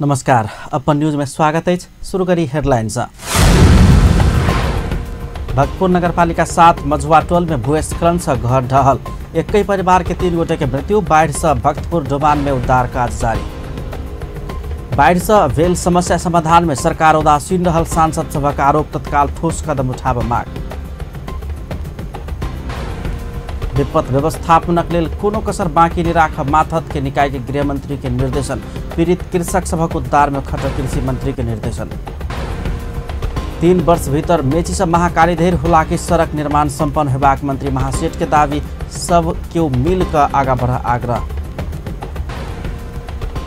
नमस्कार, अपन न्यूज में स्वागत है। शुरू करी हेडलाइन्स। भक्तपुर नगरपालिका 7 मझुआ टोल में भूस्खलन से घर ढहल, एक ही परिवार के 3 गोटे के मृत्यु। बाढ़ से भक्तपुर डुबान में उद्धार कार्य जारी। बाढ़ से भेल समस्या समाधान में सरकार उदासीन रहल सांसद सभक आरोप, तत्काल ठोस कदम उठाब मांग। विपद व्यवस्थापनक लेल कोनो कसर बाँकी नहीं राखब मातहत के निकाय के गृह मंत्री के निर्देशन। पीड़ित कृषक सभक उद्धार में खटक कृषि मंत्री के निर्देशन। 3 वर्ष भीतर मेची से महाकाली धरि हुलाकी सड़क निर्माण संपन्न होबाक मंत्री महासेठ के दावी, सब केओ मिल कर आगा बढ़ आग्रह।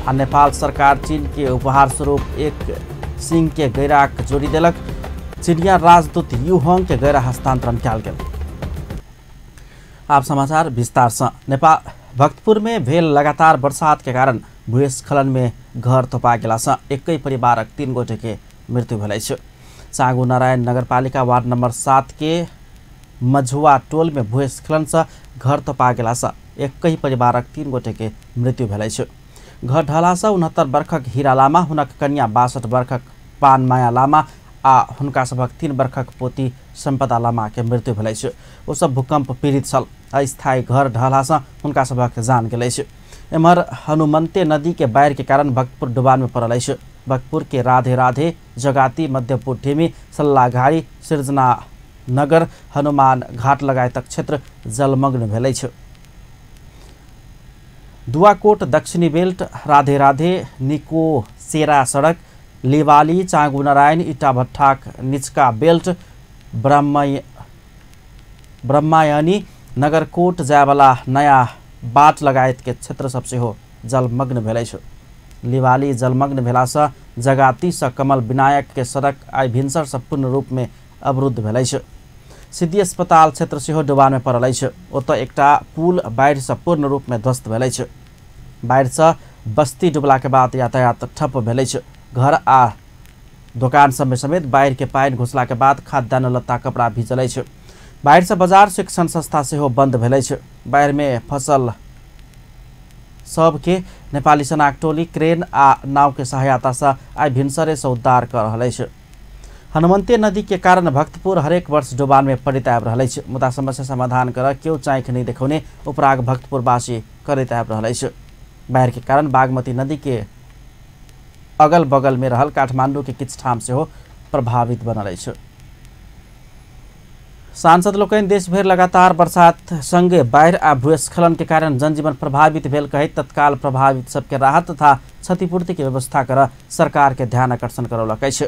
आ नेपाल सरकार चीन के उपहार स्वरूप एक सिंह के गैराक जोड़ी देलक, चिनिया राजदूत you होंग के गैरा हस्तांतरण कयल गेल। आप समाचार विस्तार से। नेपाल भक्तपुर में भेल लगातार बरसात के कारण भूस्खलन में घर थोपा गेला से एक ही परिवारक 3 गोटे के मृत्यु भेल अछि। चांगू नारायण नगरपालिका वार्ड नंबर 7 के मझुआ टोल में भूस्खलन से घर थोपा गेला से एक ही परिवारक 3 गोटे के मृत्यु भेल अछि। घर ढला से 69 वर्षक हीरा लामा, हुनक कन्या 62 वर्षक पान माया लामा आ हुनका सभक 3 वर्षक पोती सम्पदा लामा के मृत्यु भेल अछि। ओ सब भूकंप पीड़ित छल। अस्थायी घर ढहला से हुनका सभक जान गेल अछि। एम्हर हनुमंते नदी के बाढ़ि के कारण भक्तपुर डुबान में पड़ल अछि। भक्तपुर के राधे राधे, जगाती, मध्यपुर ठेमी, सल्लाघारी, सृजना नगर, हनुमान घाट लगायतक क्षेत्र जलमग्न भेल अछि। दुआकोट दक्षिणी बेल्ट, राधे राधे, निको सेरा सड़क, लिवाली, चांगू नारायण, ईटा भट्ठाक निचका बेल्ट, ब्रह्मायनी, नगरकोट जायवाला नया बाट लगायत के क्षेत्र सब सेहो जलमग्न भेल अछि। लिवाली जलमग्न भेलासँ जगाती से कमल विनायक के सड़क आइ भिनसर से पूर्ण रूप में अवरुद्ध भेल अछि। सिद्धि अस्पताल क्षेत्र सेहो डुबान में पड़ल अछि। ओतय एकटा पुल बाढ़ि से पूर्ण रूप में ध्वस्त भेल अछि। बाढ़ि से बस्ती डुबला के बाद यातायात ठप भेल अछि। घर आ दोकान सब में समेत बाढ़ि के पानि घुसला के बाद खाद्यान्न, लत्ता, कपड़ा भीजल अछि। बाढ़ि से बाजार, शिक्षण संस्था सेहो बंद भेल अछि। बाढ़ि में फसल सबके नेपाली सेनाक टोली क्रेन आ नाव के सहायता से आइ भिनसरे से उद्धार कर रहल अछि। हनुमंते नदी के कारण भक्तपुर हरेक वर्ष डुबान में पड़ैत आबि रहल अछि, मुदा समस्या समाधान कर केओ चाँखि नहीं देखौने उपराग भक्तपुरवासी करैत आबि रहल अछि। बाढ़ि के कारण बागमती नदी के अगल बगल में रहल काठमांडू के किछु ठाम सेहो प्रभावित बनल अछि। सांसद लोकनि देशभरि लगातार बरसात संगे बाढ़ि आ भूस्खलन के कारण जनजीवन प्रभावित भेल कहैत तत्काल प्रभावित सबके राहत तथा क्षतिपूर्ति के व्यवस्था कर सरकार के ध्यान आकर्षण करौलक अछि।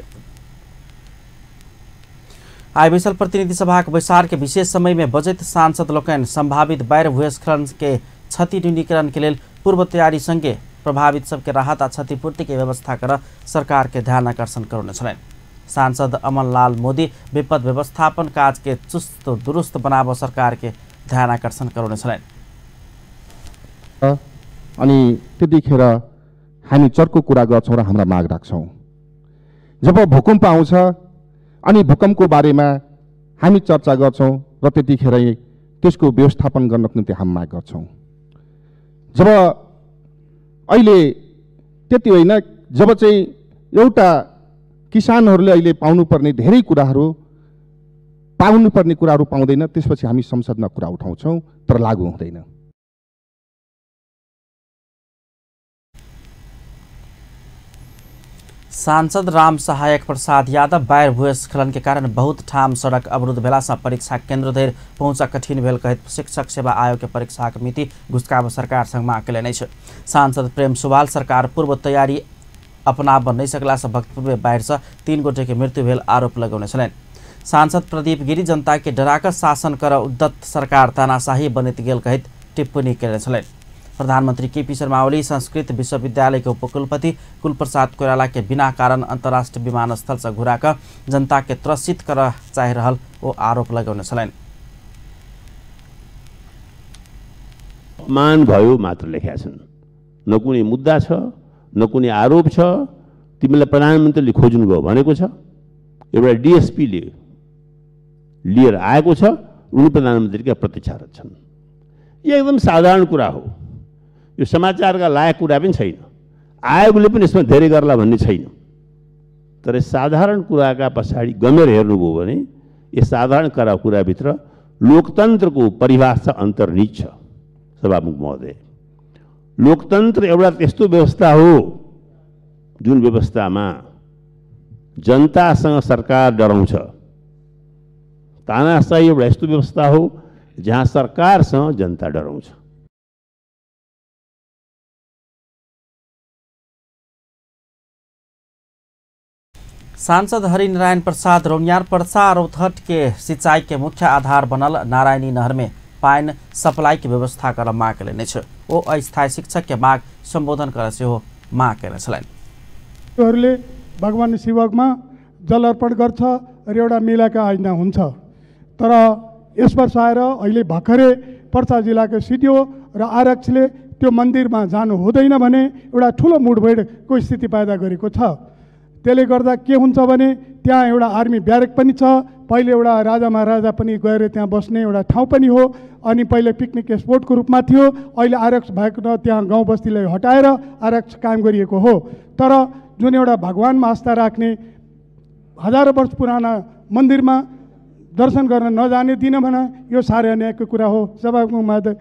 आइ बैसल प्रतिनिधि सभाक बैसार के विशेष समय में बजैत सांसद लोकनि संभावित बाढ़ि भूस्खलन के क्षति न्यूनीकरण के लेल पूर्व तैयारी संगे प्रभावित सबके राहत आ क्षतिपूर्ति के व्यवस्था कर सरकार के ध्यान आकर्षण करौने छलनि। सांसद अमनलाल मोदी विपद व्यवस्थापन काज के चुस्त दुरुस्त बनाब सरकार के ध्यान आकर्षण करौने छलनि। अनि त्यतिखेर हामी चर्को कुरा गर्छौँ र हाम्रा माग राख्छौँ। जब भूकम्प आउँछ अनि भूकम्पको बारेमा हामी चर्चा गर्छौँ र त्यतिखेर त्यसको व्यवस्थापन गर्नको निम्ति हामी माग गर्छौँ। जब अहिले त्यति होइन, जब चाहिँ एउटा किसानहरूले अहिले पाउनुपर्ने धेरै कुराहरू पाउनुपर्ने कुराहरू पाउँदैन, त्यसपछि हामी संसदमा कुरा उठाउँछौँ तर लागू हुँदैन। सांसद राम सहायक प्रसाद यादव बाढ़ि भूस्खलन के कारण बहुत ठाम सड़क अवरुद्ध भेला से परीक्षा केंद्र धरि पहुँच कठिन भेल कहैत शिक्षक सेवा आयोग के परीक्षाक मिति घुसकाब सरकार संग माग कयलनि अछि। सांसद प्रेम सुवाल सरकार पूर्व तैयारी अपनाब नहि सकला से भक्तपुर में बाढ़ि से 3 गोटे के मृत्यु भेल आरोप लगौने छलनि। सांसद प्रदीप गिरी जनता के डराकर शासन कर उद्दत सरकार तानाशाही बनैत गेल कहैत टिप्पणी कयने छलनि। प्रधानमंत्री केपी शर्मा ओली संस्कृत विश्वविद्यालय के उपकुलपति कुलप्रसाद कोइराला के बिना कारण अंतर्राष्ट्रीय विमानस्थल से घुरा जनता के त्रसित कर चाहि रहल ओ आरोप लगौने छलनि। अपमान भयो मात्र लेखेका छन्, न कुनै मुद्दा छ न कुनै आरोप छ। तिमीलाई प्रधानमन्त्रीले खोज्नुभयो भनेको छ, एउटा डिएसपीले लिएर आएको छ, उनी प्रधानमन्त्रीका प्रतीक्षारत छन्। यो एकदम साधारण कुरा हो, यो समाचारका लायक कुरा पनि छैन। आयोगले पनि यसमा धेरै गर्ला भन्ने छैन, तर साधारण कुराका पछाडि गमेर हेर्नुभयो भने यस साधारण कुराभित्र लोकतन्त्रको परिभाषा अन्तर्निहित छ। सभामुख महोदय, लोकतन्त्र एउटा त्यस्तो व्यवस्था हो जुन व्यवस्थामा जनतासँग सरकार डराउँछ। तानाशाही एउटा यस्तो व्यवस्था हो जहाँ सरकारसँग जनता डराउँछ। सांसद हरिनारायण प्रसाद रौनियार पर्सा रौतहट के सिंचाई के मुख्य आधार बनल नारायणी नहर में पानि सप्लाई के व्यवस्था कर माग कयने छ। ओ अस्थायी शिक्षक के माग सम्बोधन कर सेहो माग कयने छलनि। भगवान शिवमा जल अर्पण गर्छ र एउटा मेलाको आयोजना हुन्छ। तर यस वर्ष आएर अहिले भर्खरै पर्सा जिल्लाको सिडिओ र आरक्षले त्यो मन्दिरमा जानु हुँदैन भने एउटा ठुलो मुठभेडको स्थिति पैदा गरेको छ। त्यसले गर्दा के हुन्छ भने त्यहाँ एउटा आर्मी ब्यारेक पनि छ, पहिले एउटा राजा महाराजा पनि गएर त्यहाँ बस्ने एउटा ठाउँ पनि हो, अनि पहिले पिकनिक स्पोटको रूपमा थियो। अहिले आरक्ष भएको न त्यहाँ गाउँ बस्तीलाई हटाएर आरक्ष कायम गरिएको हो। तर जुन एउटा भगवानमा आस्था राख्ने हजारौँ वर्ष पुराना मन्दिरमा दर्शन गर्न नजाने दिन भने यो साह्रै अन्यायको कुरा हो। सभामुख महोदय,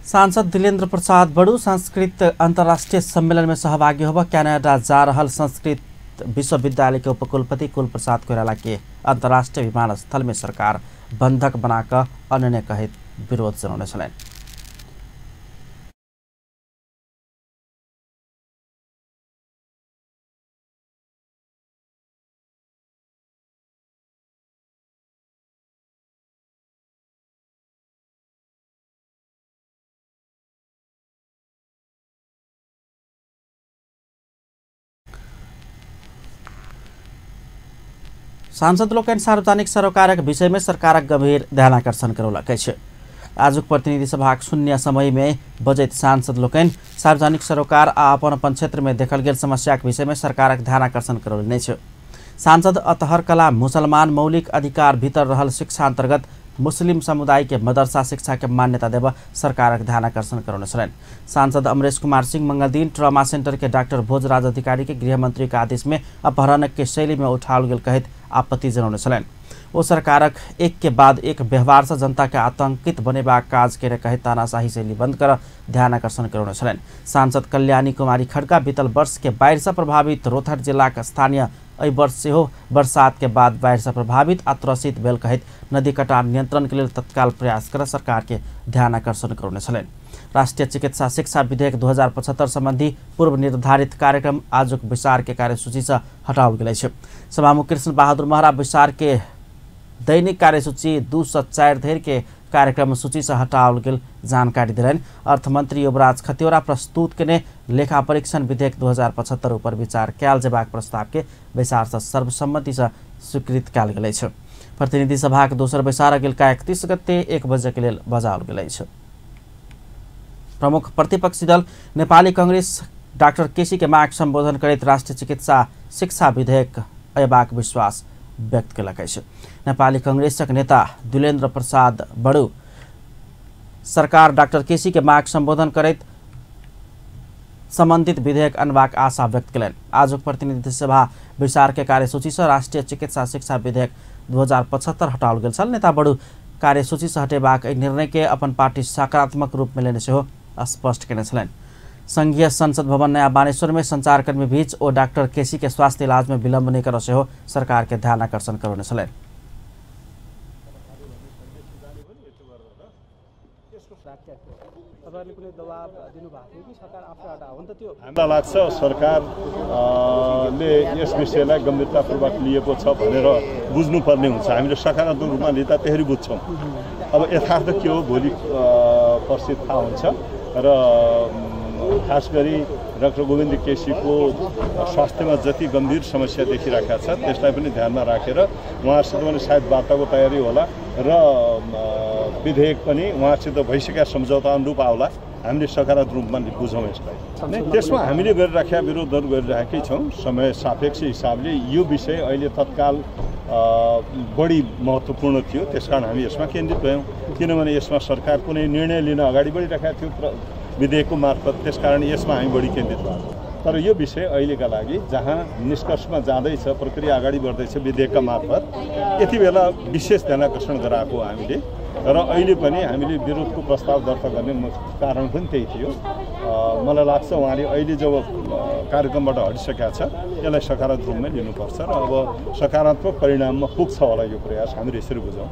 सांसद दिलेन्द्र प्रसाद बडू संस्कृत अंतर्राष्ट्रीय सम्मेलन में सहभागी होब कनाडा जा रहल संस्कृत विश्वविद्यालय के उपकुलपति कुलप्रसाद कोइराला के अंतर्राष्ट्रीय विमानस्थल में सरकार बंधक बनाकर अन्य कहित विरोध जनौने छलनि। सांसद लोकनि सार्वजनिक सरोकारक विषय में सरकारक गंभीर ध्यानाकर्षण करौलक अछि। आजुक प्रतिनिधि सभाक शून्य समय में बजैत सांसद लोकनि सार्वजनिक सरोकार आ अपन अपन क्षेत्र में देखल गेल समस्याक विषय में सरकारक ध्यानाकर्षण करौलनि अछि। सांसद अतहर कला मुसलमान मौलिक अधिकार भीतर रहल शिक्षा अंतर्गत मुस्लिम समुदाय के मदरसा शिक्षा के मान्यता देव सरकारक ध्यानाकर्षण करौने छलनि। सांसद अमरेश कुमार सिंह मंगलदिन ट्रॉमा सेंटर के डॉक्टर भोजराज अधिकारी के गृहमंत्री के आदेश में अपहरण के शैली में उठाओल गेल कहैत आपत्ति जनौने छलनि। ओ सरकारक एक के बाद एक व्यवहार से जनता के आतंकित बनेबाक काज के कहैत तानाशाही शैली बंद कर ध्यानाकर्षण करौने छलनि। सांसद कल्याणी कुमारी खड़का बीतल वर्ष के बाढ़ि से प्रभावित रोहतहट जिलाक स्थानीय एहि वर्ष सेहो बरसात के बाद बाढ़ि से प्रभावित आ त्रसित भेल कहैत नदी कटान नियंत्रण के लेल तत्काल प्रयास कर सरकार के ध्यानाकर्षण करौने छलनि। राष्ट्रीय चिकित्सा शिक्षा विधेयक 2075 संबंधी पूर्व निर्धारित कार्यक्रम आजुक बैसार के कार्यसूची से हटाओल गेल अछि। सभामुख कृष्ण बहादुर महरा बैसार के दैनिक कार्यसूची 204 धरि के कार्यक्रम सूची से हटाओल गेल जानकारी देलनि। अर्थमंत्री युवराज खतिवड़ा प्रस्तुत केने लेखा परीक्षण विधेयक 2075 ऊपर विचार कयल जेबाक प्रस्ताव के बैसार से सर्वसम्मति से स्वीकृत कयल गेल अछि। प्रतिनिधि सभाक दोसर बैसार अगिलका 31 गते 1 बजे के लेल बजाओल गेल अछि। प्रमुख प्रतिपक्षी दल नेपाली कांग्रेस डाक्टर केसी के माग सम्बोधन करैत राष्ट्रीय चिकित्सा शिक्षा विधेयक अयबाक विश्वास व्यक्त केलक अछि। नेपाली कांग्रेसक नेता दुलेन्द्र प्रसाद बडू सरकार डाक्टर केसी के माग सम्बोधन करैत संबंधित विधेयक अनबाक आशा व्यक्त केलनि। आजुक प्रतिनिधि सभा बैसार के कार्यसूची से राष्ट्रीय चिकित्सा शिक्षा विधेयक 2075 हटाओल गेल छल। नेता बडू कार्यसूची से हटेबाक एहि निर्णय के अपन पार्टी सकारात्मक रूप में लेने सेहो स्पष्ट केने छलनि। संघीय संसद भवन नया बानेश्वर में संचारकर्मी बीच ओ डॉक्टर केसी के स्वास्थ्य इलाज में विलंब नहीं कर सेहो सरकार के ध्यान आकर्षण करौने छलनि। हामीलाई लाग्छ सरकारले यस विषयलाई गम्भीरतापूर्वक लिएको छ भनेर बुझ्नुपर्ने हुन्छ। हामीले सकारात्मक रूपमा लिँदा त्यसरी बुझ्छौँ। अब यथार्थ के हो भोलि पर्सि थाहा हुन्छ। र खास गरी डाक्टर गोविन्द केसीको स्वास्थ्यमा जति गम्भीर समस्या देखिरहेका छ त्यसलाई पनि ध्यानमा राखेर उहाँहरूसित पनि सायद वार्ताको तयारी होला र विधेयक पनि उहाँसित भइसकेका सम्झौता अनुरूप आउला। हामीले सकारात्मक रूपमा बुझौँ यसलाई। त्यसमा हामीले गरिराखेका विरोधहरू गरिराखेकै छौँ। समय सापेक्ष हिसाबले यो विषय अहिले तत्काल बढी महत्त्वपूर्ण थियो। त्यसकारण हामी यसमा केन्द्रित भयौँ, किनभने यसमा सरकार कुनै निर्णय लिन अगाडि बढिरहेको थियो विधेयकको मार्फत, त्यसकारण यसमा हामी बढी केन्द्रित भयौँ। तर यो विषय अहिलेका लागि जहाँ निष्कर्षमा जाँदैछ, प्रक्रिया अगाडि बढ्दैछ विधेयकका मार्फत, यति बेला विशेष ध्यान आकर्षण गराएको हामीले र अहिले पनि हामीले विरोधको प्रस्ताव दर्ता गर्ने कारण पनि त्यही थियो। मलाई लाग्छ उहाँले अहिले जब कार्यक्रमबाट हटिसकेका छ यसलाई सकारात्मक रूपमै लिनुपर्छ र अब सकारात्मक परिणाममा पुग्छ होला यो प्रयास, हामीले यसरी बुझौँ।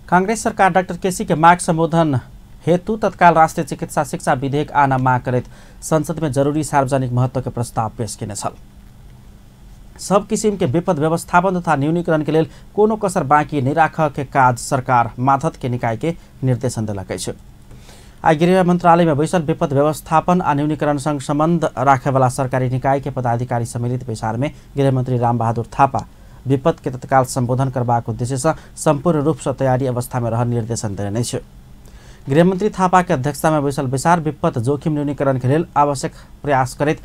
कांग्रेस सरकार डाक्टर केसी के माग सम्बोधन हेतु तत्काल राष्ट्रिय चिकित्सा शिक्षा विधेयक आना माग करैत संसद में जरूरी सार्वजनिक महत्व के प्रस्ताव पेश केने छल। सब किसिम के विपद व्यवस्थापन तथा न्यूनीकरण के लेल कोनो कसर बाँकी नहि राखऽ के काज सरकार माथत के निकाय के निर्देशन देलक अछि। आइ गृह मंत्रालय में बैसल विपद व्यवस्थापन आ न्यूनीकरण संग संबंध राखयवला सरकारी निकाय के पदाधिकारी सम्मिलित बैसार में गृहमंत्री रामबहादुर थापा विपद के तत्काल संबोधन करबाक उद्देश्य से संपूर्ण रूप से तैयारी अवस्था में रह निर्देशन देने अछि। गृहमंत्री थापा के अध्यक्षता में बैसल बैसार विपद जोखिम न्यूनीकरण के लेल आवश्यक प्रयास करैत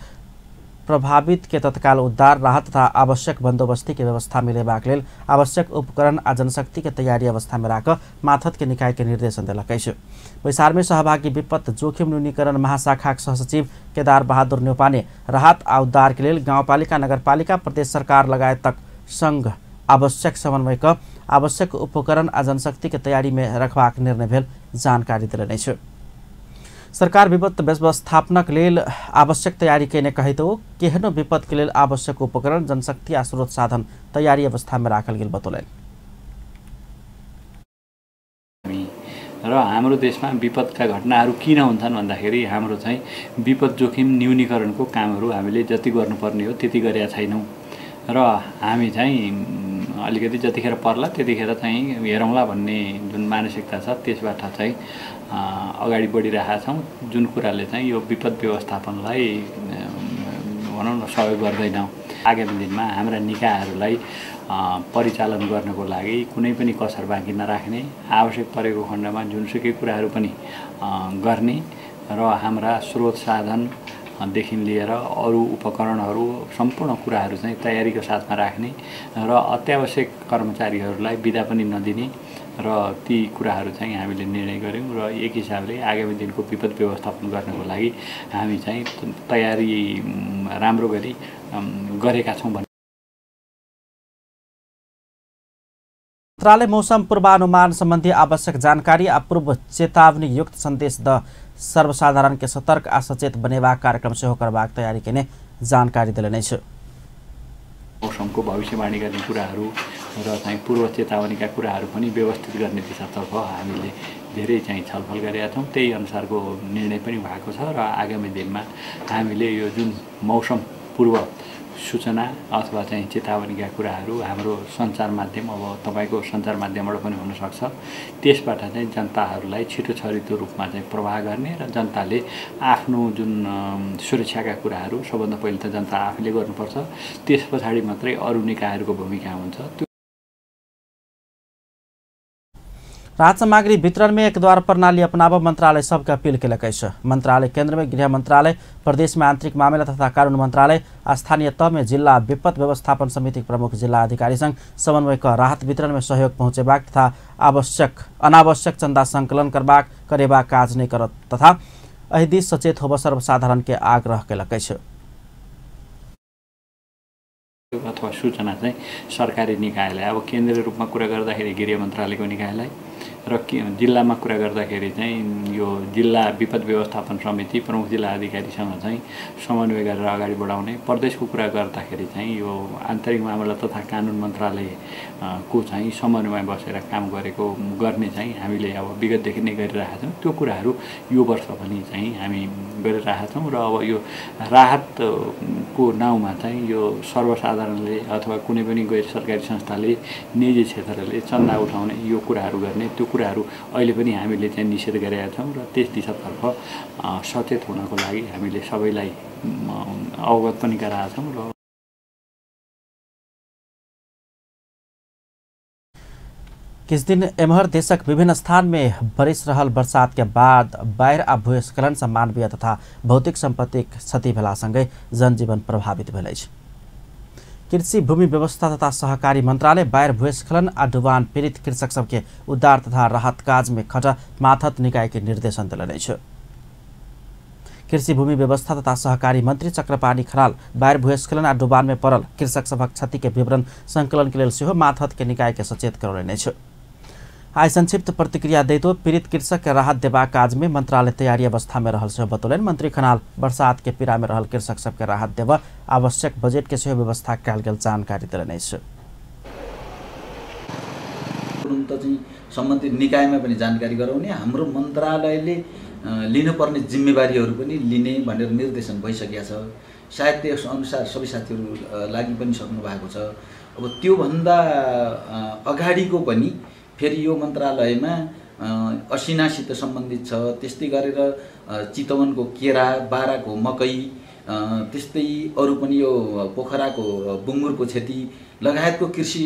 प्रभावित के तत्काल उद्धार, राहत तथा आवश्यक बंदोबस्ती के व्यवस्था मिलेबाक लेल आवश्यक उपकरण आ जनशक्ति के तैयारी अवस्था में राख माथत के निकाय के निर्देशन देलक अछि। बैसार में सहभागी विपद जोखिम न्यूनीकरण महाशाखा सहसचिव केदार बहादुर न्यौपाने राहत आ उद्धार के लेल गाउँपालिका, नगरपालिका, प्रदेश सरकार लगायत संघ आवश्यक समन्वय क आवश्यक उपकरण आ जनशक्ति के तैयारी में रखबाक निर्णय भेल जानकारी देलनि अछि। सरकार विपद व्यवस्थापनक लेल आवश्यक तैयारी केने कहैत ओ केहनो विपद के लेल आवश्यक उपकरण, जनशक्ति आ स्रोत साधन तैयारी अवस्था में राखल गेल बतौलनि। र हाम्रो देशमा विपदका घटनाहरू किन हुन्छन् भन्दाखेरि हाम्रो चाहिँ विपद जोखिम न्यूनीकरणको कामहरू हामीले जति गर्नुपर्ने हो त्यति गरेका छैनौँ र हामी चाहिँ अलिकति जतिखेर पर्ला त्यतिखेर चाहिँ हेरौँला भन्ने जुन मानसिकता छ त्यसबाट चाहिँ अगाडि बढिरहेका छौँ, जुन कुराले चाहिँ यो विपद व्यवस्थापनलाई भनौँ न सहयोग गर्दैन। आगामी दिनमा हाम्रा निकायहरूलाई परिचालन गर्नको लागि कुनै पनि कसर बाँकी नराख्ने, आवश्यक परेको खण्डमा जुनसुकै कुराहरू पनि गर्ने र हाम्रा स्रोत साधन देखि लिएर अरू उपकरणहरू सम्पूर्ण कुराहरू चाहिँ तयारीको साथमा राख्ने र अत्यावश्यक कर्मचारीहरूलाई बिदा पनि नदिने र ती कुराहरू चाहिँ हामीले निर्णय गऱ्यौँ र एक हिसाबले आगामी दिनको विपद व्यवस्थापन गर्नको लागि हामी चाहिँ तयारी राम्रो गरी गरेका छौँ भन्ने। मन्त्रालय मौसम पूर्वानुमान सम्बन्धी आवश्यक जानकारी आ पूर्व चेतावनी युक्त संदेश the सर्वसाधारण के सतर्क आ सचेत बनेबाक कार्यक्रम सेहो करबाक तयारी केने जानकारी देलनि अछि। मौसमको भविष्यवाणी गर्ने कुराहरू र चाहिँ पूर्व चेतावनीका कुराहरू पनि व्यवस्थित गर्ने दिशातर्फ हामीले धेरै चाहिँ छलफल गरेका छौँ। त्यही अनुसारको निर्णय पनि भएको छ र आगामी दिनमा हामीले यो जुन मौसम पूर्व सूचना अथवा चाहिँ चेतावनीका कुराहरू हाम्रो सञ्चार माध्यम, अब तपाईँको सञ्चार माध्यमबाट पनि हुनसक्छ, त्यसबाट चाहिँ जनताहरूलाई छिटो छरितो रूपमा चाहिँ प्रवाह गर्ने र जनताले आफ्नो जुन सुरक्षाका कुराहरू सबभन्दा पहिले त जनता आफैले गर्नुपर्छ, त्यस पछाडि मात्रै अरू निकायहरूको भूमिका हुन्छ। त्यो राहत सामग्री वितरण में एक द्वार प्रणाली अपनाब मंत्रालय सबके अपील केलक अछि। मंत्रालय केंद्र में गृह मंत्रालय, प्रदेश में आंतरिक मामिला तथा कानून मंत्रालय, स्थानीय तह में जिला विपद व्यवस्थापन समिति प्रमुख जिला अधिकारी संग समन्वय क राहत वितरण में सहयोग पहुँचेबाक तथा आवश्यक अनावश्यक चंदा संकलन करबाक करेबाक काज नहि करत तथा एहि दिस सचेत होब सर्वसाधारण के आग्रह केलक अछि। अथवा सूचना चाहिँ सरकारी निकायलाई, अब केन्द्रीय रूपमा कुरा गर्दाखेरि गृह मन्त्रालयको निकायलाई र जिल्लामा कुरा गर्दाखेरि चाहिँ यो जिल्ला विपद व्यवस्थापन समिति प्रमुख जिल्ला अधिकारीसँग चाहिँ समन्वय गरेर अगाडि बढाउने, प्रदेशको कुरा गर्दाखेरि चाहिँ यो आन्तरिक मामला तथा कानुन मन्त्रालयको चाहिँ समन्वयमा बसेर काम गरेको गर्ने चाहिँ हामीले अब विगतदेखि नै गरिरहेका छौँ। त्यो कुराहरू यो वर्ष पनि चाहिँ हामी गरिरहेका छौँ र अब यो राहतको नाउँमा चाहिँ यो सर्वसाधारणले अथवा कुनै पनि गैर सरकारी संस्थाले निजी क्षेत्रले चन्दा उठाउने यो कुराहरू गर्ने त्यो कुराहरू अहिले पनि हामीले चाहिँ निषेध गरेका छौँ र त्यस दिशातर्फ सचेत हुनको लागि हामीले सबैलाई अवगत पनि गराएका छौँ। र किछु दिन एम्हर देशक विभिन्न स्थान में बरसि रहल बरसात के बाद बाढ़ि आ भूस्खलन सँ मानवीय तथा भौतिक संपत्तिक क्षति भेला संगे जनजीवन प्रभावित भेल अछि। कृषि भूमि व्यवस्था तथा सहकारी मंत्रालय बाढ़ि भूस्खलन आ डुबान पीड़ित कृषक सबके उद्धार तथा राहत काज में खट माथत निकाय के निर्देशन देलनि अछि। कृषि भूमि व्यवस्था तथा सहकारी मंत्री चक्रपाणी खनाल बाढ़ि भूस्खलन आ डुबान में पड़ल कृषक सभक क्षति के विवरण संकलन के लेल सेहो माथत के निकाय के सचेत करौलनि अछि। आइ संक्षिप्त प्रतिक्रिया दैतो पीड़ित कृषक के राहत देबाक काज में मंत्रालय तैयारी अवस्था में रहल सेहो बतौलनि। मंत्री खनाल बरसात के पीड़ा में रहल कृषक सबके राहत देबऽ आवश्यक बजट के सेहो व्यवस्था कयल गेल जानकारी देलनि अछि। तुरन्त चाहिँ सम्बन्धित निकायमा पनि जानकारी गराउने, हाम्रो मन्त्रालयले लिनुपर्ने जिम्मेवारीहरू पनि लिने भनेर निर्देशन भइसकेको छ। सायद त्यस अनुसार सबै साथीहरू लागि पनि सक्नु भएको छ। अब त्योभन्दा अगाडिको पनि फेरि यो मन्त्रालयमा असिनासित सम्बन्धित छ। त्यस्तै गरेर चितवनको केरा, बाराको मकै, त्यस्तै अरू पनि यो पोखराको बुङ्गुरको क्षति लगायतको कृषि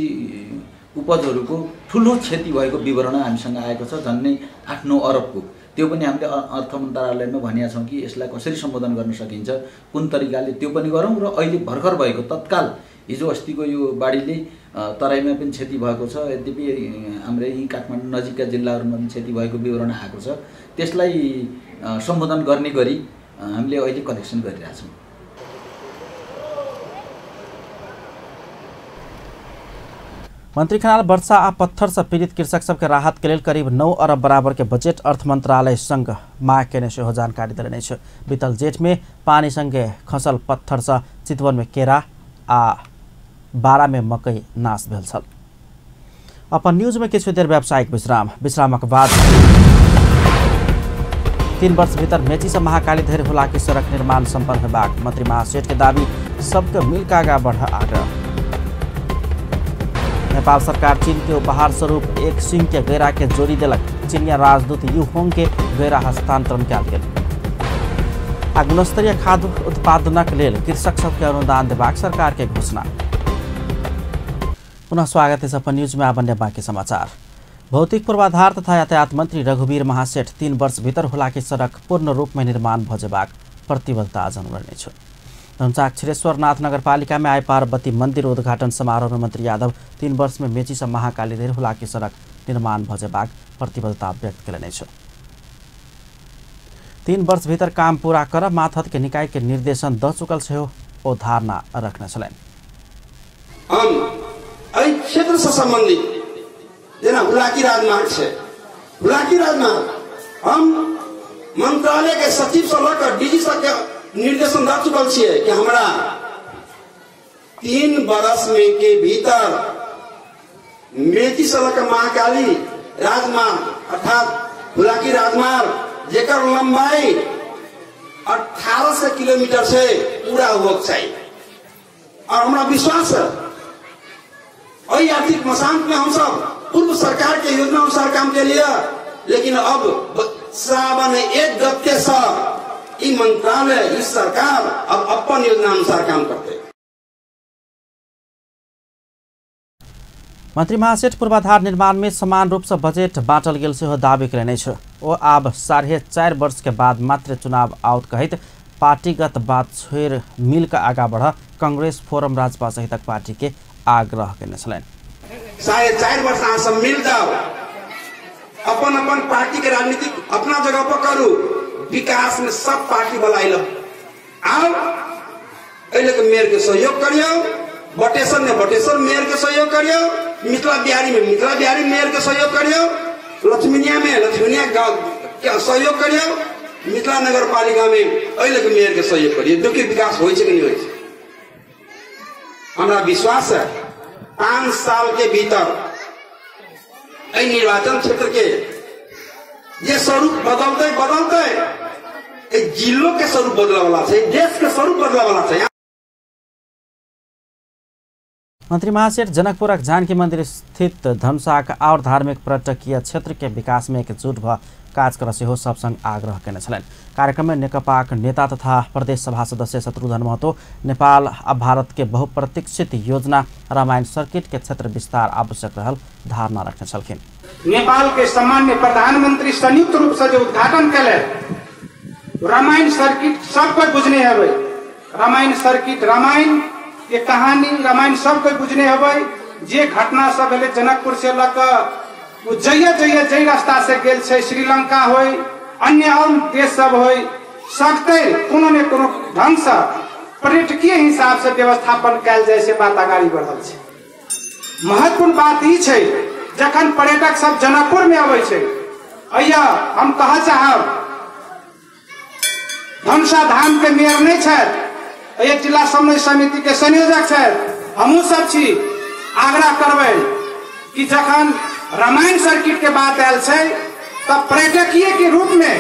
उपजहरूको ठुलो क्षति भएको विवरण हामीसँग आएको छ, झन्डै 8-9 अरबको। त्यो पनि हामीले अर्थ मन्त्रालयमा भनेका छौँ कि यसलाई कसरी सम्बोधन गर्न सकिन्छ, कुन तरिकाले, त्यो पनि गरौँ। र अहिले भर्खर भएको तत्काल हिजो अस्तिको यो बाढीले तराईमा पनि क्षति भएको छ, यद्यपि हाम्रो यहीँ काठमाडौँ नजिकका जिल्लाहरूमा पनि क्षति भएको विवरण आएको छ। त्यसलाई सम्बोधन गर्ने गरी हामीले अहिले कलेक्सन गरिरहेछौँ। मंत्री खनाल वर्षा आ पत्थर से पीड़ित कृषक सबके राहत के लेल करीब 9 अरब बराबर के बजट अर्थ मंत्रालय संग माग केने सेहो जानकारी देलनि अछि। बीतल जेठ में पानी संगे खसल पत्थर से चितवन में केरा आ बारा में मकई नाश भेल छल। अपन न्यूज में किछु देर व्यावसायिक विश्राम, विश्रामक बाद 3 वर्ष भीतर मेची से महाकाली धरि हुलाकी सड़क निर्माण सम्पन्न होबाक मंत्री महासेठ के दावी, सबके मिलकर आगा बढ़ आग्रह। नेपाल सरकार चीन के उपहार स्वरूप एक सिंह के गैरा के जोड़ी देलक, चीनिया राजदूत यू होंग के गैरा हस्तांतरण कयल गेल। आ गुणस्तरीय खाद्य उत्पादनक लेल कृषक सबके अनुदान देबाक सरकार के घोषणा। पुनः स्वागत है अपन न्यूज में। आब बाकी समाचार। भौतिक पूर्वाधार तथा यातायात मंत्री रघुवीर महासेठ 3 वर्ष भीतर हुलाकी सड़क पूर्ण रूप में निर्माण भ जेबाक प्रतिबद्धता जनौलनि अछि। धनुषाक क्षीरेश्वरनाथ नगरपालिका में आइ पार्वती मंदिर उद्घाटन समारोह में मंत्री यादव 3 वर्ष में मेची से महाकाली धरि हुलाकी सड़क निर्माण भ जेबाक प्रतिबद्धता व्यक्त कयलनि अछि। 3 वर्ष भीतर काम पूरा कर माथत के निकाय के निर्देशन द चुकल सेहो ओ धारणा रखने छलनि। हम एहि क्षेत्र से संबंधित जेना हुलाकी राजमार्ग छै, हुलाकी राजमार्ग हम मंत्रालय के सचिव से लऽ डीजी सबके निर्देशन दऽ चुकल छियै कि हमरा 3 बरस में के भीतर मेची से लऽ महाकाली राजमार्ग अर्थात हुलाकी राजमार्ग जेकर लंबाई 1800 किलोमीटर से पूरा होक चाहिए। और हमरा विश्वास है एहि आर्थिक मशांत में हम सब पूर्व सरकार के योजना अनुसार काम के लिए, लेकिन अब सावन 1 गते से ई मंत्रालय ई सरकार अब अपन योजना अनुसार काम करते। मंत्री महासेठ पूर्वाधार निर्माण में समान रूप से बजट बांटल गेल सेहो दावी कयलनि अछि। ओ आब 4.5 वर्ष के बाद मात्र चुनाव आओत कहैत पार्टीगत बात छोड़ि मिलकर आगा बढ़ कांग्रेस फोरम राजपा सहितक पार्टी के आग्रह कयने छलनि। 4.5 वर्ष अहाँ सब मिल जाओ, अपन अपन पार्टी के राजनीति अपना जगह पर करू, विकास में सब पार्टी वाला आओ, एहि मेयर के सहयोग करियौ, बटेश्वर में बटेश्वर मेयर के सहयोग करियौ, मिथिला बिहारी में मिथिला बिहारी मेयर के सहयोग करियौ, लक्ष्मीनिया में लक्ष्मीनिया गांव के सहयोग करियौ, मिथिला नगर पालिका में एहि मेयर के सहयोग करियौ। देखियौ विकास होइ छै कि नहि होइ छै। हमरा विश्वास है 5 साल के भीतर एहि निर्वाचन क्षेत्र के ये स्वरूप बदलते बदलते जिलो के स्वरूप बदले वाला छै, देश के स्वरूप बदले वाला छै। मंत्री महासेठ जनकपुरक जानकी मंदिर स्थित धनुषाक और धार्मिक पर्यटकीय क्षेत्र के विकास में एकजुट भ काज कर सेहो सब संग आग्रह केने छलनि। कार्यक्रम में नेकपाक नेता तथा प्रदेश सभा सदस्य शत्रुघ्न महतो नेपाल आ भारत के बहुप्रतीक्षित योजना रामायण सर्किट के क्षेत्र विस्तार आवश्यक रहल धारणा रखने छलखिन। नेपाल के सामान्य प्रधानमंत्री संयुक्त रूप से जो उद्घाटन कैले रामायण सर्किट सब कोई बुझने हवे, रामायण सर्किट रामायण के कहानी रामायण सब कोई बुझने हवे। जे घटना सब भेलै जनकपुर से लऽ कऽ जइया जइया जै रास्ता से गेल छै, श्रीलंका होय अन्य और देश सब होय, सकते कोनो ने कोनो ढंग से पर्यटकीय हिसाब से व्यवस्थापन कैल जाय से बात अगाड़ी बढ़ल छै। महत्वपूर्ण बात ई छै जखन पर्यटक सब जनकपुर में अबै छै, अइया हम कह चाहब धनुषा धाम के मेयर नहीं छथि, अइया जिला समन्वय समिति के संयोजक छथि, हमहूँ सब छी, आग्रह करबै कि जखन रामायण सर्किट के बात आयल छै तब पर्यटकीय के रूप में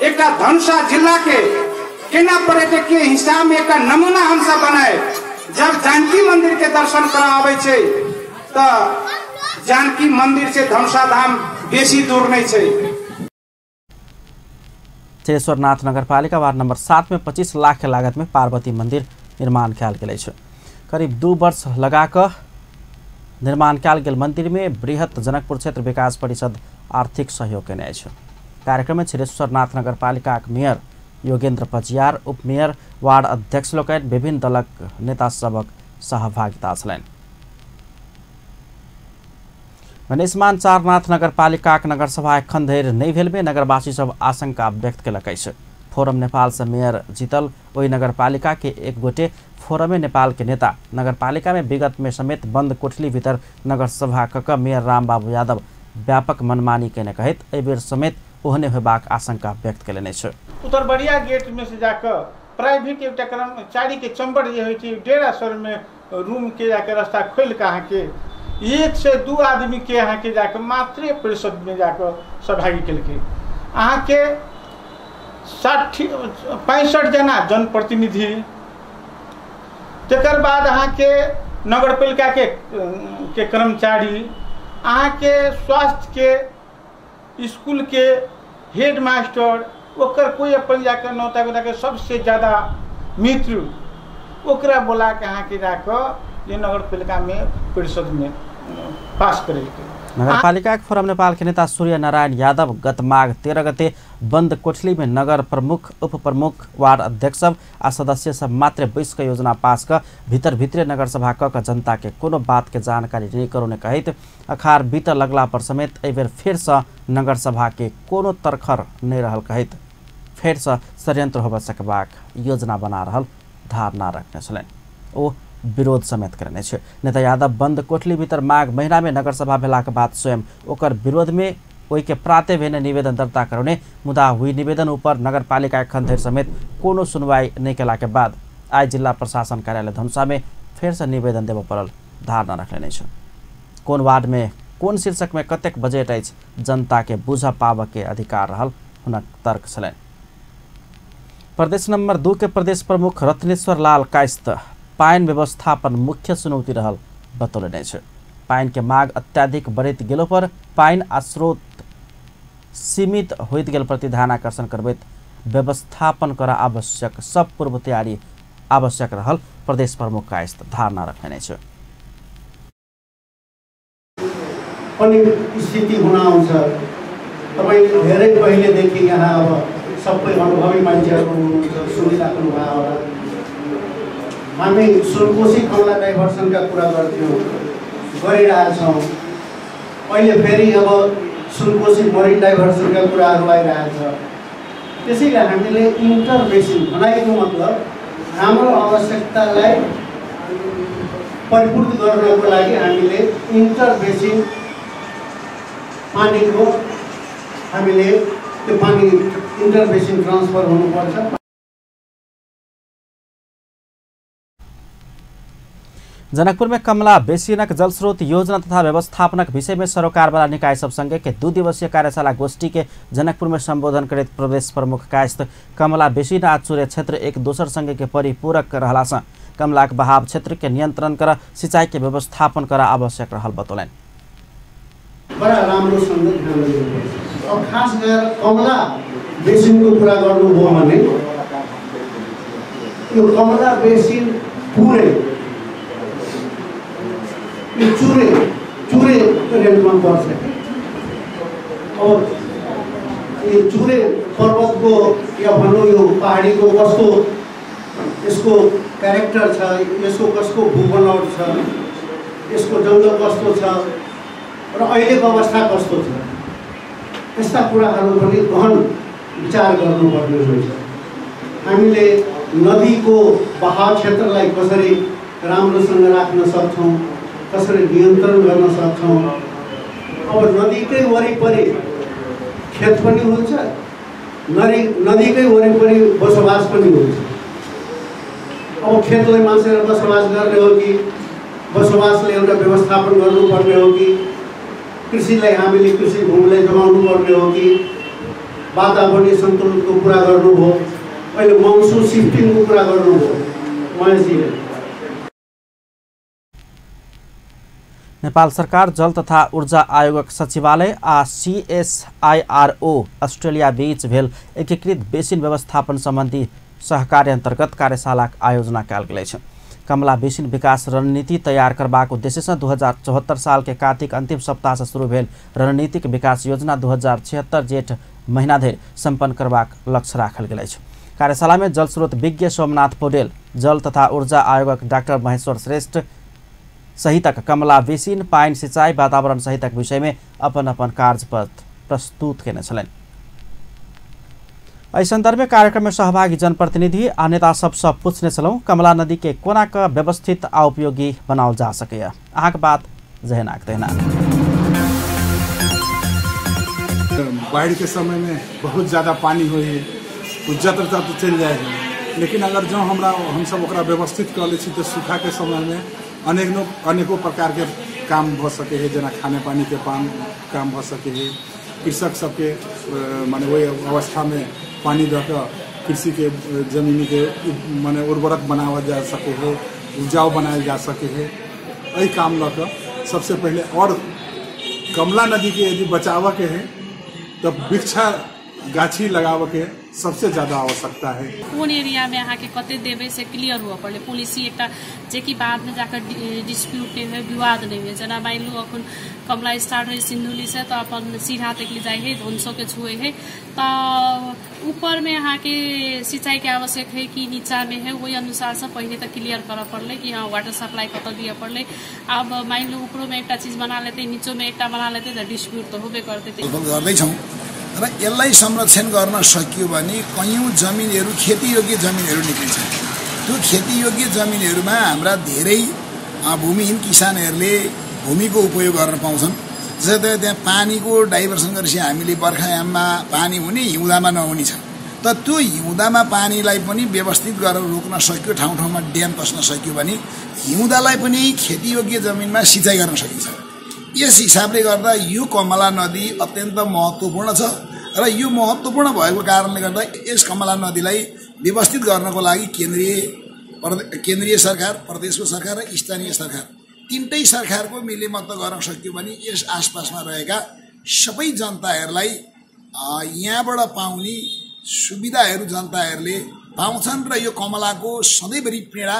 एक धनुषा जिला के केना पर्यटकीय हिसाब में एक नमूना हम सब बनाए। जब जानकी मंदिर के दर्शन करा आबै छै त जानकी मंदिर से धनुषा धाम बेसी दूर नहीं छै। चेश्वरनाथ नगरपालिका वार्ड नंबर 7 में 25 लाख के लागत में पार्वती मंदिर निर्माण कयल गेल अछि। करीब 2 वर्ष लगाकर निर्माण कयल गेल मंदिर में बृहत जनकपुर क्षेत्र विकास परिषद आर्थिक सहयोग केने अछि। कार्यक्रम में क्षीरेश्वरनाथ नगरपालिकाक मेयर योगेंद्र पजियार, उपमेयर, वार्ड अध्यक्ष लोकनि, विभिन्न दलक नेता सबक सहभागिता छलनि। गणेशमान चारनाथ नगरपालिकाक नगरसभा एखन धरि नहि भेल में नगरवासी सब आशंका व्यक्त केलक अछि। फोरम नेपाल से मेयर जीतल ओहि नगरपालिका के एक गोटे फोरमे नेपाल के नेता नगरपालिका में विगत में समेत बंद कोठली भीतर नगरसभा कक मेयर रामबाबू यादव व्यापक मनमानी केने कहैत एहि बेर समेत ओहने होबाक आशंका व्यक्त केलनि अछि। उत्तरबरिया गेट में से जाकर प्राइवेट एकटा कर्मचारी के चंबर जे होइ छै 150 में रूम के जाके रास्ता खोलि के अहाँके 1 से 2 आदमी के अहाँके जाके मातृ परिषद में जाकर सहभागी केलकै। अहाँके 65 जना जनप्रतिनिधि, तकर बाद अहाँके नगरपालिका के कर्मचारी, अहाँके स्वास्थ्य के स्कूल के हेड मास्टर, ओकर कोई अपन जाकर नौता गोता के सबसे ज़्यादा मित्र ओकरा बोला के अहाँके जाकर ये नगरपालिका में परिषद में पास करेलकै। नगरपालिका के फोरम नेपाल के नेता सूर्य नारायण यादव गत माघ 13 गते बंद कोठली में नगर प्रमुख, उप प्रमुख, वार्ड अध्यक्ष सब आ सदस्य सब मात्र बैस के योजना पास क भीतर भीतरे नगरसभा क जनता के कोनो बात के जानकारी नहीं करौने कहैत अखार बीत लगला पर समेत एहि बेर फेर से नगरसभा के कोनो तरखर नहीं रहल कहैत फेर से षड्यंत्र होबय सकबाक योजना बना रहल धारणा रखने छलनि। ओ विरोध समेत करने छै। नेता यादव बंद कोठली भीतर माघ महीना में नगरसभा भेलाक बाद स्वयं ओकर विरोध में ओहि के प्राते भेने निवेदन दर्ता करौने, मुदा हुई निवेदन ऊपर नगरपालिका एखन धरि समेत कोनो सुनवाई नहीं केला के बाद आइ जिला प्रशासन कार्यालय धनुषा में फेर से निवेदन देबय पड़ल धारणा रखने छै। कोन वार्ड में कोन शीर्षक में कतेक बजट अछि जनता के बुझ पाबऽ के अधिकार रहल हुनक तर्क छलनि। प्रदेश नंबर 2 के प्रदेश प्रमुख रत्नेश्वर लाल कायस्थ पानि व्यवस्थापन मुख्य चुनौती रहल बतौलनि अछि। पानि के मांग अत्याधिक बढ़ैत गेलो पर पानि आ स्रोत सीमित होइत गेल प्रति ध्यान आकर्षण करबैत व्यवस्थापन कर आवश्यक सब पूर्व तैयारी आवश्यक रहल प्रदेश प्रमुख कायस्थ धारणा रखने अछि। पनि स्थिति हुन आउँछ। तपाई धेरै पहिलेदेखि यहाँ अब सबै अनुभवी मान्छेहरू हुनुहुन्छ, सुनिराख्नु भयो होला। हामी सुनकोशी कमला डाइभर्सनका कुरा गर्थ्यौँ, गरिरहेछौँ। अहिले फेरि अब सुनकोशी मरिन डाइभर्सनका कुराहरू आइरहेछ। त्यसैले हामीले इन्टरबेसिन बनाएको मतलब हाम्रो आवश्यकतालाई परिपूर्ति गर्नको लागि हामीले इन्टरबेसिन पानीको हामीले त्यो पानी इन्टरबेसिन ट्रान्सफर हुनुपर्छ। जनकपुर में कमला बेसिनक जलस्रोत योजना तथा व्यवस्थापनक विषय में सरोकारवाला निकाय सब संगे के 2 दिवसीय कार्यशाला गोष्ठी के जनकपुर में संबोधन करैत प्रदेश प्रमुख कायस्थ कमला बेसिन आ चुरे क्षेत्र एक दोसर संगे के परिपूरक रहला से कमलाक बहाव क्षेत्र के नियंत्रण कर सिंचाई के व्यवस्थापन कर आवश्यक रहल बतौलनि। बड़ा राम्रोसँग ध्यान दिनुपर्छ। अब खास गरेर कमला बेसिनको कुरा गर्नुभयो भने यो कमला बेसिन पुरै यो चुरे चुरे रेन्जमा पर्छ। अब यो चुरे पर्वतको या भनौँ यो पहाडीको कस्तो यसको क्यारेक्टर छ, यसको कसको भूबनावट छ, यसको जङ्गल कस्तो छ र अहिलेको अवस्था कस्तो छ, यस्ता कुराहरू पनि गहन विचार गर्नुपर्ने हुन्छ। हामीले नदीको बहाव क्षेत्रलाई कसरी राम्रोसँग राख्न सक्छौँ, कसरी नियन्त्रण गर्न सक्छौँ। अब नदीकै वरिपरि खेत पनि हुन्छ, नदीकै वरिपरि बसोबास पनि हुन्छ। अब खेतलाई मासेर बसोबास गर्ने हो कि बसोबासले एउटा व्यवस्थापन गर्नुपर्ने हो कि कृषिलाई हामीले कृषि भूमिलाई जोगाउनु पर्ने हो कि वातावरणीय सन्तुलनको कुरा गर्नुभयो, अहिले मनसुन सिफ्टिङको कुरा गर्नुभयो महेशजीले। नेपाल सरकार जल तथा ऊर्जा आयोगक सचिवालय आ CSIRO Australia बीच भेल एकीकृत बेसिन व्यवस्थापन सम्बन्धी सहकार्य अन्तर्गत कार्यशालाक आयोजना कयल गेल अछि। कमला बेसिन विकास रणनीति तैयार करबाक उद्देश्यसँ 2074 साल के कार्तिक अंतिम सप्ताह से शुरू भेल रणनीतिक विकास योजना 2076 जेठ महीना धरि सम्पन्न करबाक लक्ष्य राखल गेल अछि। कार्यशाला में जल स्रोत विज्ञ सोमनाथ पौडेल, जल तथा ऊर्जा आयोगक डाक्टर महेश्वर श्रेष्ठ सहितक कमला बेसिन पानि सिंचाई वातावरण सहितक विषय में अपन अपन कार्यपत्र प्रस्तुत केने छलनि। एहि संदर्भ में कार्यक्रम में सहभागी जनप्रतिनिधि आ नेता सबसँ पूछने छलहुँ कमला नदी के कोना क व्यवस्थित आ उपयोगी बनाओल जा सकैए। अहाँके बात जहेनाक तहिना। बाढ़ के समय में बहुत ज़्यादा पानी हो है, जत्र तत्र चलि जाए है, लेकिन अगर जो हमरा हमसब ओकरा व्यवस्थित कऽ लै छी तऽ सूखा के समय में अनेकों प्रकार के काम भऽ सकै है, जेना खाने पानी के काम भऽ सकै है, कृषक सबके माने ओहि अवस्था में पानी दऽ कऽ कृषि के जमीन के माने उर्वरक बनावल जा सकै है, उपजाऊ बनायल जा सकै है। एहि काम लऽ कऽ सबसे पहले और कमला नदी के यदि बचाबऽ के है तो वृक्षा गाछी लगाबऽ के सबसे ज्यादा आवश्यकता है। कोन एरिया में अहाँ के कते देबै से क्लियर हुअ पड़लै। पॉलिसी एकटा जेकि बाद में जाकर डिस्प्यूट नहीं हुए, विवाद नहीं हुए। जेना मानि लू अखन कमला स्टार्ट होइ सिन्धुली से तो अपन सीधा तक ले जाइ है, धनसो के छुए है, तो ऊपर में अहाँ के सिंचाई के आवश्यक है कि नीचा में है, वही अनुसार से पहले तो क्लियर करऽ पड़लै कि हाँ वाटर सप्लाई कतऽ दिअ पड़लै। अब मानि लू ऊपरो में एकटा चीज बना लेतै, नीचो में एकटा बना लेतै तऽ डिस्प्यूट तऽ होबे करतै। गर्दैछौँ र यसलाई संरक्षण गर्न सकियो भने कैयौँ जमिनहरू खेतीयोग्य जमिनहरू निक्लिन्छ। त्यो खेतीयोग्य जमिनहरूमा हाम्रा धेरै भूमिहीन किसानहरूले भूमिको उपयोग गर्न पाउँछन्। जस्तै त्यहाँ पानीको डाइभर्सन गरेपछि हामीले बर्खायाममा पानी हुने, हिउँदामा नहुने छ, त त्यो हिउँदामा पानीलाई पनि व्यवस्थित गरेर रोक्न सकियो, ठाउँ ठाउँमा ड्याम कस्न सकियो भने हिउँदालाई पनि खेतीयोग्य जमिनमा सिँचाइ गर्न सकिन्छ। यस हिसाबले गर्दा यो कमला नदी अत्यन्त महत्त्वपूर्ण छ र यो महत्त्वपूर्ण भएको कारणले गर्दा यस कमला नदीलाई व्यवस्थित गर्नको लागि केन्द्रीय सरकार, प्रदेशको सरकार र स्थानीय सरकार तिनटै सरकारको मिलेमत गर्न सक्यो भने यस आसपासमा रहेका सबै जनताहरूलाई यहाँबाट पाउने सुविधाहरू जनताहरूले पाउँछन् र यो कमलाको सधैँभरि पीडा,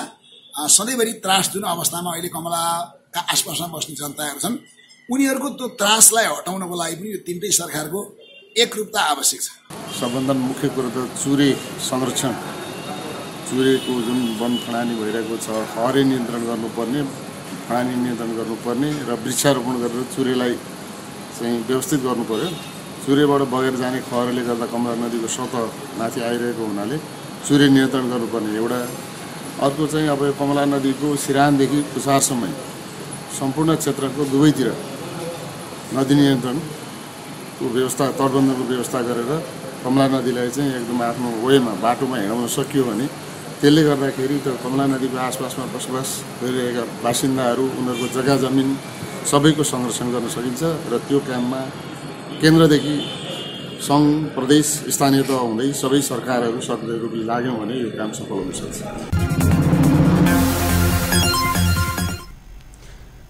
सधैँभरि त्रास जुन अवस्थामा अहिले कमलाका आसपासमा बस्ने जनताहरू छन् उनीहरूको त्यो त्रासलाई हटाउनको लागि पनि यो तिनटै सरकारको एकरूपता आवश्यक छ। सबभन्दा मुख्य कुरो त चुरे संरक्षण, चुरेको जुन वन फडानी भइरहेको छ खरे नियन्त्रण गर्नुपर्ने, फडानी नियन्त्रण गर्नुपर्ने र वृक्षारोपण गरेर चुरेलाई चाहिँ व्यवस्थित गर्नुपर्यो। चुरेबाट बगेर जाने खहरले गर्दा कमला नदीको सतह माथि आइरहेको हुनाले चुरे नियन्त्रण गर्नुपर्ने एउटा। अर्को चाहिँ अब यो कमला नदीको सिरानदेखि तुषारसम्म सम्पूर्ण क्षेत्रको दुवैतिर नदी नियन्त्रणको व्यवस्था, तटबन्धको व्यवस्था गरेर कमला नदीलाई चाहिँ एकदम आफ्नो वेमा बाटोमा हिँडाउन सकियो भने त्यसले गर्दाखेरि त कमला नदीको आसपासमा बसोबास गरिरहेका बासिन्दाहरू, उनीहरूको जग्गा जमिन सबैको संरक्षण गर्न सकिन्छ र त्यो काममा केन्द्रदेखि सङ्घ, प्रदेश, स्थानीय तह हुँदै सबै सरकारहरू सक्रिय रूपले लाग्यौँ भने यो काम सफल हुन सक्छ।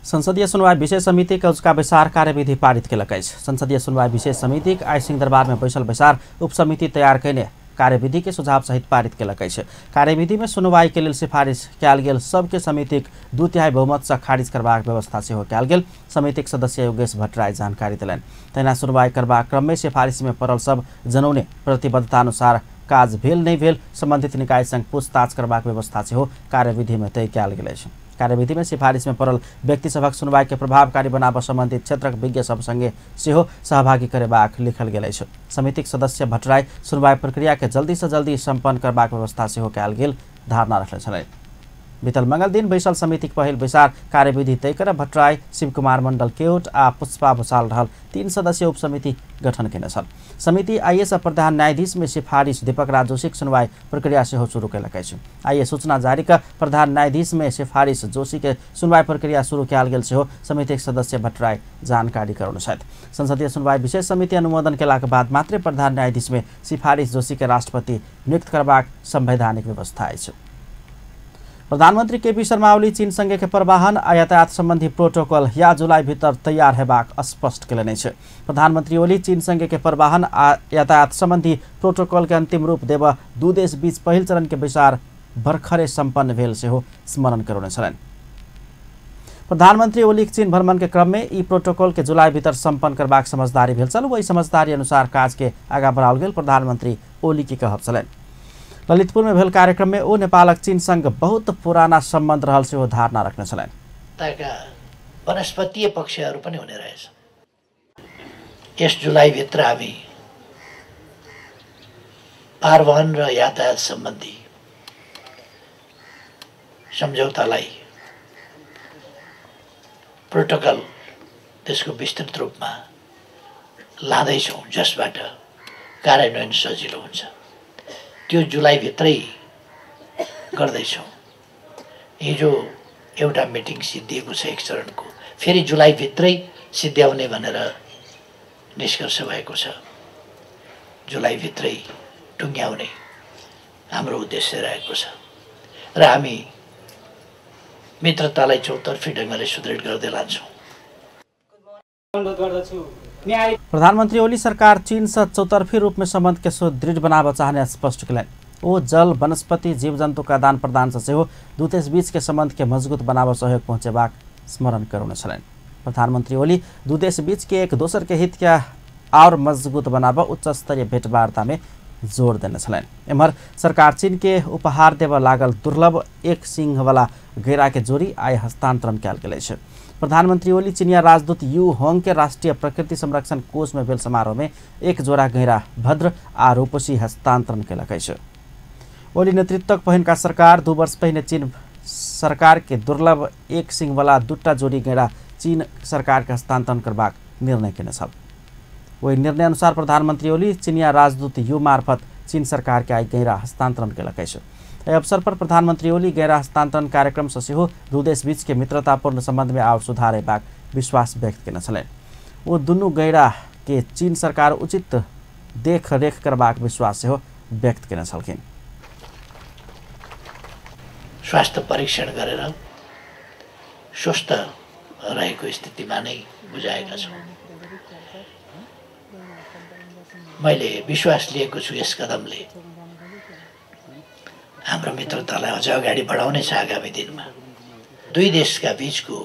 संसदीय सुनवाई विशेष समिति के उसका बैसार कार्यविधि पारित केलक अछि। संसदीय सुनवाई विशेष समिति आइ सिंहदरबार में बैसल बैसार उपसमिति तैयार कयने कार्यविधि के सुझाव सहित पारित केलक अछि। कार्यविधि में सुनवाई के लेल सिफारिश कयल गेल सबके समितिक 2/3 बहुमत से खारिज करबाक व्यवस्था सेहो कयल गेल समितिक सदस्य योगेश भट्टराई जानकारी देलनि। तहिना सुनवाई करबाक क्रम में सिफारिश में पड़ल सब जनौने प्रतिबद्धता अनुसार काज भेल नहि भेल संबंधित निकाय संग पूछताछ करबाक व्यवस्था सेहो कार्यविधि में तय कयल गेल अछि। कार्यविधि में सिफारिश में पड़ल व्यक्ति सभक सुनवाई के प्रभावकारी बनाबऽ संबंधित क्षेत्रक विज्ञ सब संगे सेहो सहभागी करेबाक लिखल गेल अछि। समितिक सदस्य भट्टराई सुनवाई प्रक्रिया के जल्दी से जल्दी सम्पन्न करबाक व्यवस्था सेहो कयल गेल धारणा रखने छलनि। बीतल मंगल दिन बैसल समितिक पहिल बैसार कार्यविधि तय कर भट्टराई, शिवकुमार मंडल केवट आ पुष्पा भूषाल रहल 3 सदस्यीय उपसमिति गठन केने छल। समिति आइए सँ प्रधान न्यायाधीश में सिफारिश दीपक राज जोशीक सुनवाई प्रक्रिया सेहो शुरू केलक अछि। आइए सूचना जारी क प्रधान न्यायाधीश में सिफारिश जोशी के सुनवाई प्रक्रिया शुरू कयल गेल सेहो समितिक सदस्य भट्टराई जानकारी करौने छथि। संसदीय सुनवाई विशेष समिति अनुमोदन केलाक बाद मात्रे प्रधान न्यायाधीश में सिफारिश जोशी के राष्ट्रपति नियुक्त करबाक संवैधानिक व्यवस्था अछि। प्रधानमंत्री केपी शर्मा ओली चीन संगे के परिवहन आ यातायात संबंधी प्रोटोकॉल या जुलाई भीतर तैयार हेबाक स्पष्ट केलनि अछि। प्रधानमंत्री ओली चीन संगे के परिवहन आ यातायात संबंधी प्रोटोकॉल के अंतिम रूप देबऽ दू देश बीच पहिल चरण के बैसार भर्खरे सम्पन्न भेल सेहो स्मरण करौने छलनि। प्रधानमंत्री ओलीक चीन भ्रमण के क्रम में ई प्रोटोकॉल के जुलाई भीतर सम्पन्न करबाक समझदारी भेल छल। वही समझदारी अनुसार काज के आगा बढ़ाओल गेल प्रधानमंत्री ओली के कहब छलनि। ललितपुर में भेल कार्यक्रम में ओ नेपालक चीन संग बहुत पुराना सम्बन्ध रहल सेहो धारणा रखने छलनि। वनस्पतीय पक्षहरू पनि हुने रहेछ। यस जुलाईभित्र हामी परिवहन र यातायात सम्बन्धी सम्झौतालाई प्रोटोकल त्यसको विस्तृत रूपमा लाँदैछौँ, जसबाट कार्यान्वयन सजिलो हुन्छ। त्यो जुलाईभित्रै गर्दैछौँ। हिजो एउटा मिटिङ सिद्धिएको छ एक चरणको, फेरि जुलाईभित्रै सिद्ध्याउने भनेर निष्कर्ष भएको छ। जुलाईभित्रै टुङ्ग्याउने हाम्रो उद्देश्य रहेको छ र हामी मित्रतालाई चौतर्फी ढङ्गले सुदृढ गर्दै लान्छौँ। प्रधानमंत्री ओली सरकार चीन से चौतर्फी रूप में संबंध के सुदृढ़ बनाबऽ चाहने स्पष्ट कयलनि। ओ जल, वनस्पति, जीव जंतु का आदान प्रदान से सेहो दू देश बीच के संबंध के मजबूत बनाबऽ सहयोग पहुँचेबाक स्मरण करौने छलनि। प्रधानमंत्री ओली दू देश बीच के एक दोसर के हित के और मजबूत बनाबऽ उच्च स्तरीय भेंटवार्ता में जोर देने छलनि। एम्हर सरकार चीन के उपहार देबऽ लागल दुर्लभ एक सिंह वाला गैरा के जोड़ी आइ हस्तांतरण कयल गेल अछि। प्रधानमंत्री ओली चीनिया राजदूत यू होंग के राष्ट्रीय प्रकृति संरक्षण कोष में भेल समारोह में एक जोड़ा गैरा भद्र आ रूपसी हस्तांतरण केलक अछि। ओली नेतृत्वक पहिनका सरकार 2 वर्ष पहिने चीन सरकार के दुर्लभ एक सिंह वाला 2 जोड़ी गैरा चीन सरकार के हस्तांतरण करबाक निर्णय केने छल। ओहि निर्णय अनुसार प्रधानमंत्री ओली चीनिया राजदूत यू मार्फत चीन सरकार के आइ गैरा हस्तांतरण केलक अछि। एहि अवसर पर प्रधानमंत्री ओली गैरा हस्तांतरण कार्यक्रम से सेहो दू देश बीच के मित्रतापूर्ण संबंध में और सुधार हेबाक विश्वास व्यक्त केने छलनि। ओ दुनू गैरा के चीन सरकार उचित देखरेख करबाक विश्वास सेहो व्यक्त केने छलखिन। स्वास्थ्य परीक्षण गरेर स्वस्थ रहेको स्थितिमा नै बुझाएका छौँ। मैले विश्वास लिएको छु यस कदमले हाम्रो मित्रतालाई अझ अगाडि बढाउनेछ। आगामी दिनमा दुई देशका बीचको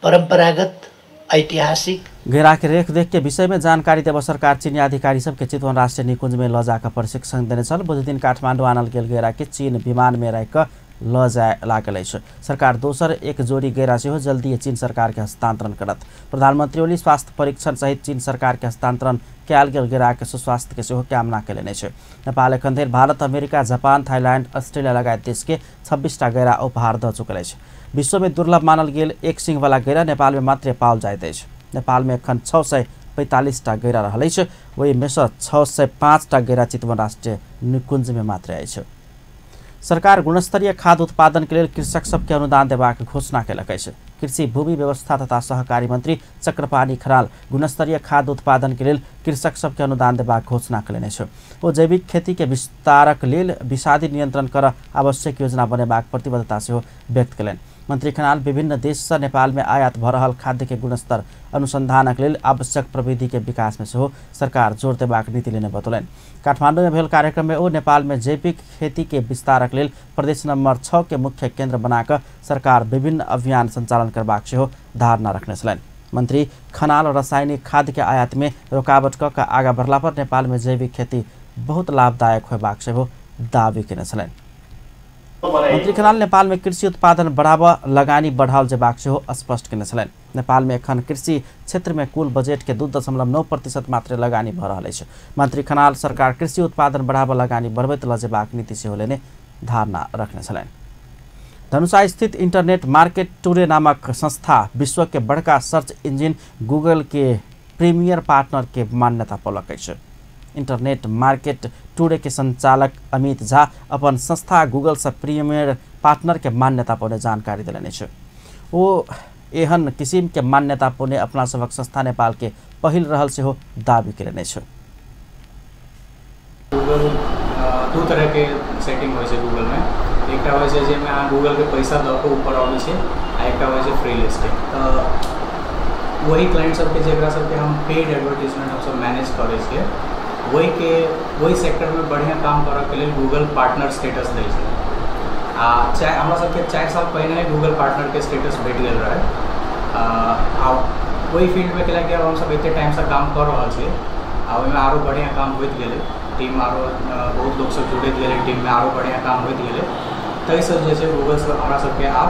परम्परागत ऐतिहासिक गैरा के रेखदेख के विषय में जानकारी देव सरकार चीनी अधिकारी सबके चितवन राष्ट्रिय निकुंज में ल जाकर प्रशिक्षण देने छल। बुध दिन काठमाडौँ आनल गेल गैरा के चीन विमान में राखि कऽ ल जाय लागल अछि। सरकार दोसर एक जोड़ी गैरा सेहो जल्दी चीन सरकार के हस्तांतरण करत। प्रधानमंत्री ओली स्वास्थ्य परीक्षण सहित चीन सरकार के हस्तांतरण कयल गेल गैरा के सुस्वास्थ्य के सेहो कामना कयलनि अछि। नेपाल एखन धरि Bharat, America, Japan, Thailand, Australia लगायत देश के 26टा गैरा उपहार दऽ चुकल अछि। विश्व में दुर्लभ मानल गेल एक सिंह वाला गैरा नेपाल में मात्र पाओल जाइत अछि। नेपाल में एखन 645टा गैरा रहल अछि, ओहिमे सँ 605टा गैरा चितवन राष्ट्रिय निकुंज में मात्र अछि। सरकार गुणस्तरीय खाद्य उत्पादन के लेल कृषक सबके अनुदान देबाक घोषणा केलक अछि। कृषि भूमि व्यवस्था तथा सहकारी मंत्री चक्रपाणी खराल गुणस्तरीय खाद्य उत्पादन के लेल कृषक सबके अनुदान देबाक घोषणा केलनि अछि। ओ जैविक खेती के विस्तारक लेल विषादी नियंत्रण कर आवश्यक योजना बनेबाक प्रतिबद्धता सेहो व्यक्त केलनि। मंत्री खनाल विभिन्न देश से नेपाल में आयात भ रहल खाद्य के गुणस्तर अनुसंधानक लेल आवश्यक प्रविधि के विकास में सेहो सरकार जोर देबाक नीति लेने बतौलनि। काठमांडू में भेल कार्यक्रम में ओ नेपाल में जैविक खेती के विस्तारक लेल प्रदेश नंबर 6 के मुख्य केंद्र बनाकर सरकार विभिन्न अभियान संचालन करबाक सेहो धारणा रखने छलनि। मंत्री खनाल रासायनिक खाद के आयात में रुकावट क आगा बढ़ला पर नेपाल में जैविक खेती बहुत लाभदायक होबाक सेहो दावी केने छलनि। मंत्री खनाल नेपाल में कृषि उत्पादन बढ़ावा लगानी बढ़ाओल जेबाक सेहो स्पष्ट केने छलनि। नेपाल में एखन कृषि क्षेत्र में कुल बजट के 2.9% मात्र लगानी भ रहल अछि। मंत्री खनाल सरकार कृषि उत्पादन बढ़ावा लगानी बढ़बैत ल जेबाक नीति सेहो लेने धारणा रखने छलनि। धनुषा स्थित इंटरनेट मार्केट टुडे नामक संस्था विश्व के बड़का सर्च इंजिन गूगल के प्रीमियर पार्टनर के मान्यता पौलक अछि। इंटरनेट मार्केट टुडे के संचालक अमित झा अपन संस्था गूगल से प्रीमियर पार्टनर के मान्यता पौने जानकारी देलनि अछि। ओ एहन किसिम के मान्यता पौने अपना सभक संस्था नेपाल के पहिल रहल सेहो दावी केलनि अछि। गूगल दू तरह के सेटिंग होइ छै गूगल में, एकटा होइ छै जाहिमे अहाँ गूगल के पैसा दऽ कऽ ऊपर अबै छै आ एकटा होइ छै फ्री लिस्टिंग। तऽ वही क्लाइंट सबके जेकरा सबके हम पेड एडवर्टीजमेंट हमसब मैनेज करै छियै वही सेक्टरमे बढ़िआँ काम करऽके लेल गूगल पार्टनर स्टेटस दै छै। आ हमरा सबके 4 साल पहिने गूगल पार्टनरके स्टेटस भेट गेल रहै। आ ओहि फील्डमे कैला कि आब हमसब एते टाइमसँ काम कऽ रहल छियै आ ओहिमे आरो बढ़िआँ काम होइत गेलै, टीम आरो बहुत लोकसब जुड़ैत गेलै, टीममे आरो बढ़िआँ काम होइत गेलै। ताहिसँ जे छै गूगल हमरा सबके आब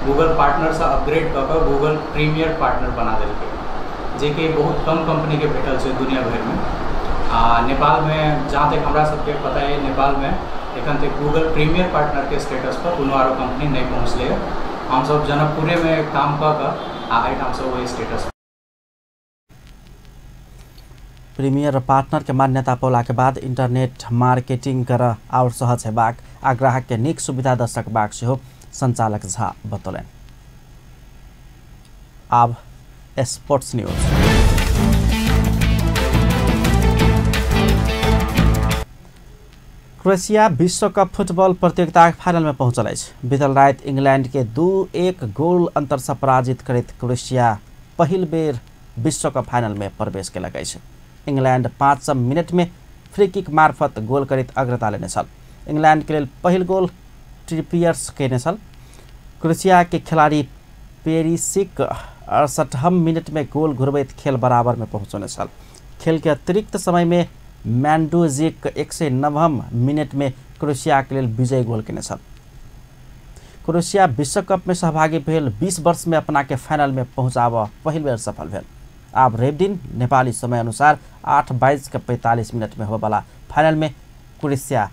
गूगल पार्टनरसँ अपग्रेड कऽ कऽ गूगल प्रीमियर पार्टनर बना देलकै, जेकि बहुत कम कम्पनीके भेटल छै दुनिया भरिमे। आ नेपालमे जहाँ तक हमरा सबके पता अइ नेपालमे एखन तक गूगल प्रीमियर पार्टनरके स्टेटस पर कोनो आरो कम्पनी नहि पहुँचलै। हमसब जनकपुरेमे काम कऽ कऽ आ एहिठामसँ ओहि स्टेटस प्रीमियर पार्टनर के मान्यता पौला के बाद इंटरनेट मार्केटिंग कर और सहज हेबाक आ ग्राहक के नीक सुविधा दऽ सकबाक सेहो संचालक झा बतौलनि। आब स्पोर्ट्स न्यूज। क्रोएशिया विश्व कप फुटबॉल प्रतियोगिता फाइनल में पहुंचल अछि। बीतल राति इंग्लैंड के 2-1 गोल अंतर से पराजित करैत क्रोएशिया पहिल बेर विश्व कप फाइनल में प्रवेश केलक अछि। इंग्लैंड 5 मिनट में फ्री किक मार्फत गोल करैत अग्रता लेने छल। इंग्लैंड के लेल पहिल गोल ट्रिपियर्स केने छल। क्रोएशिया के खिलाड़ी पेरिसिक 68 मिनट में गोल घुरबैत खेल बराबर में पहुँचौने छल। खेल के अतिरिक्त समय में मैंडुजिक 109 मिनट में क्रोएशिया के लेल विजयी गोल केने छल। क्रोएशिया विश्व कप में सहभागी भेल 20 वर्ष में अपना के फाइनल में पहुँचाबऽ पहिल बेर सफल भेल। आब रवि दिन नेपाली समय अनुसार 8:45 में होबऽवाला फाइनल में क्रोएशिया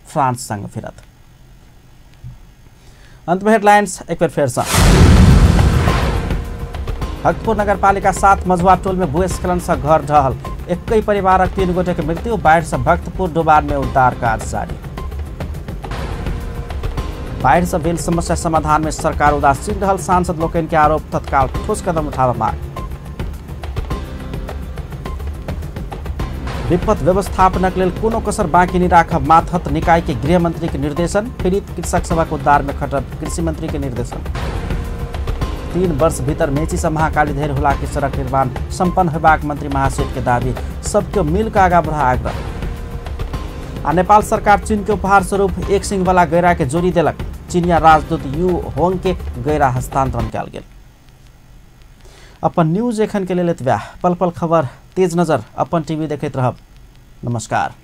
फ्रांस संग भिड़त। अंत में हेडलाइंस एक बेर फेर से। भक्तपुर नगरपालिका 7 मझुआ टोल में भूस्खलन से घर ढहल, एक परिवारक 3 गोटे के मृत्यु, बाढ़ि से भक्तपुर डोबार में उद्धार कार्य जारी। बाढ़ि से भेल समस्या समाधान में सरकार उदासीन रहल सांसद लोकनि के आरोप, तत्काल ठोस कदम उठाबऽ मांग। विपद व्यवस्थापनक लेल कोनो कसर बाँकी नहि राखब मातहत निकाय के गृह मंत्री के निर्देशन, पीड़ित कृषक सभक उद्धार में खटब कृषि मंत्री के निर्देशन। 3 वर्ष भीतर मेची से महाकाली धरि हुलाकी के सड़क निर्माण संपन्न होबाक मंत्री महासेठ के दावी, सबके मिल के आगा बढ़ा आग्रह। आ नेपाल सरकार चीन के उपहार स्वरूप 1 सिंह वाला गैरा के जोड़ी देलक, चीनिया राजदूत यू होंग के गैरा हस्तांतरण कयल गेल। अपन न्यूज एखन के लेल एतबे। पल पल खबर तेज नजर अपन टीवी देखैत रहब। नमस्कार।